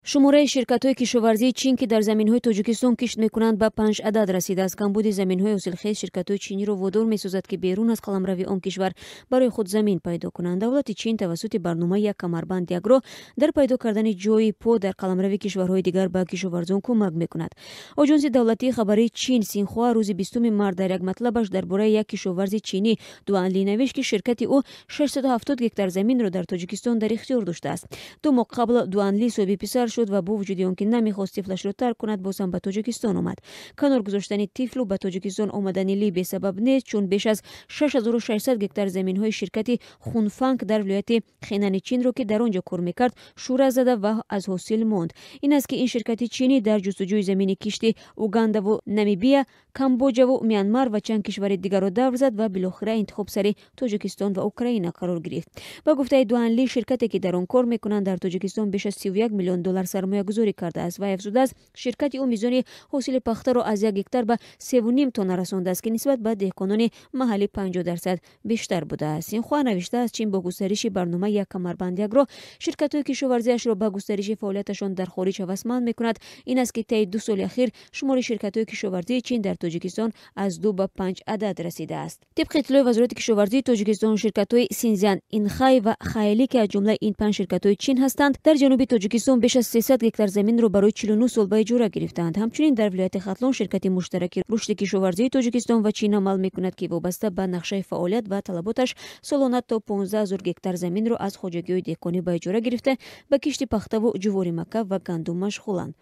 Шумораи ширкатҳои кишоварзии Чин, ки дар заминҳои Тоҷикистон кишт мекунанд, ба 5 адад расидааст. Камбуди заминҳои ҳосилхез ширкатҳои чиниро водор месозад, ки берун аз қаламрави он кишвар барои худ замин пайдо кунанд. Давлати Чин тавассути барномаи «Як камарбанд, як роҳ» дар пайдо кардани ҷойи по дар қаламрави кишварҳои дигар ба кишоварзон кӯмак мекунад. Оҷонси давлатии хабарии Чин Синхуа рӯзи 20 март дар як матлабаш дар бораи як кишоварзи чинӣ Дуанли навишт, ки ширкати ӯ 670 гектар заминро дар Тоҷикистон дар ихтиёр доштааст. 2 моҳ қабл Дуанли соҳиби писар шуд ва бо вуҷуди он ки намехост тифлашро тарк кунад, боз ҳам ба Тоҷикистон омад. Канор гузоштани тифлу ба Тоҷикистон омадани Ли бесабаб нест, чун беш аз 6600 гектар заминҳои ширкати Хунфанг дар вилояти Хенани Чинро, ки дар он ҷо кор мекард, шӯра зада ва аз ҳосил монд. Ин аст, ки ин ширкати чинӣ дар ҷустуҷӯи замини кишти Угандаву Намибия, Камбоҷаву Мянмар ва чанд кишвари дигарро давр зад ва билохира интихоб сари Тоҷикистон ва Украина қарор гирифт. Ба гуфтаи Дуанли, ширкате, ки дар он кор мекунанд, дар Тоҷикистон беш аз 31 миллион доллар сармоягузорӣ кардааст ва афзудааст, ширкати ӯ мизони ҳосили пахтаро аз 1 гектар ба 3,5 тонна расондааст, ки нисбат ба деҳқонони маҳаллӣ 50% бештар будааст. Синхуа навиштааст, Чин бо густариши барномаи «Як камарбанд, як роҳ» ширкатҳои кишоварзиашро ба густариши фаъолияташон дар хориҷ ҳавасманд мекунад. Ин аст, ки таи 2 соли ахир шумори ширкатҳои кишоварзии Чин дар Тоҷикистон аз 2 ба 5 адад расидааст. Тибқи иттилои Вазорати кишоварзии Тоҷикистон, ширкатҳои Синзян, Инхай ва Хайли, ки аз ҷумлаи ин 5 ширкатҳои Чин ҳастанд, дар ҷануби Тоҷикистон беш аз 300 гектар заминро барои 49 сол ба иҷора гирифтаанд. Ҳамчунин дар вилояти Хатлон ширкати муштараки рушди кишоварзии Тоҷикистон ва Чин амал мекунад, ки вобаста ба нақшаи фаъолият ва талаботаш солона то 15 000 гектар заминро аз хоҷагиҳои деҳқонӣ ба иҷора гирифта, ба кишти пахтаву ҷувори мака ва гандум машғуланд.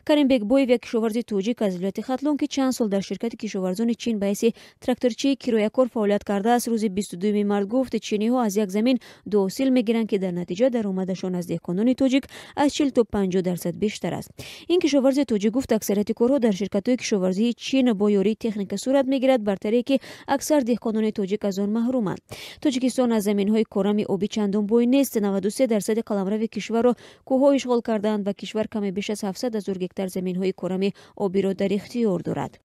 Карим Бекбоев, як кишоварзи тоҷик аз вилояти Хатлон, ки чанд сол дар ширкати кишоварзони Чин ба ҳайси тракторчии кироякор фаъолият кардааст, рӯзи 22 март гуфт, чиниҳо аз як замин ду ҳосил мегиранд, ки дар натиҷа даромадашон аз деҳқонони тоҷик аз 40 то 50% бештар аст. Ин кишоварзи тоҷик гуфт, аксарияти корҳо дар ширкатҳои кишоварзии Чин бо ёрии техника сурат мегирад, бартаре ки аксар деҳқонони тоҷик аз он маҳруманд. Тоҷикистон аз заминҳои корами обӣ чандон бой нест. 93% қаламрави кишварро кӯҳҳо ишғол кардаанд ва кишвар каме беш аз 700 000 гектар заминҳои корами обиро дар ихтиёр дорад.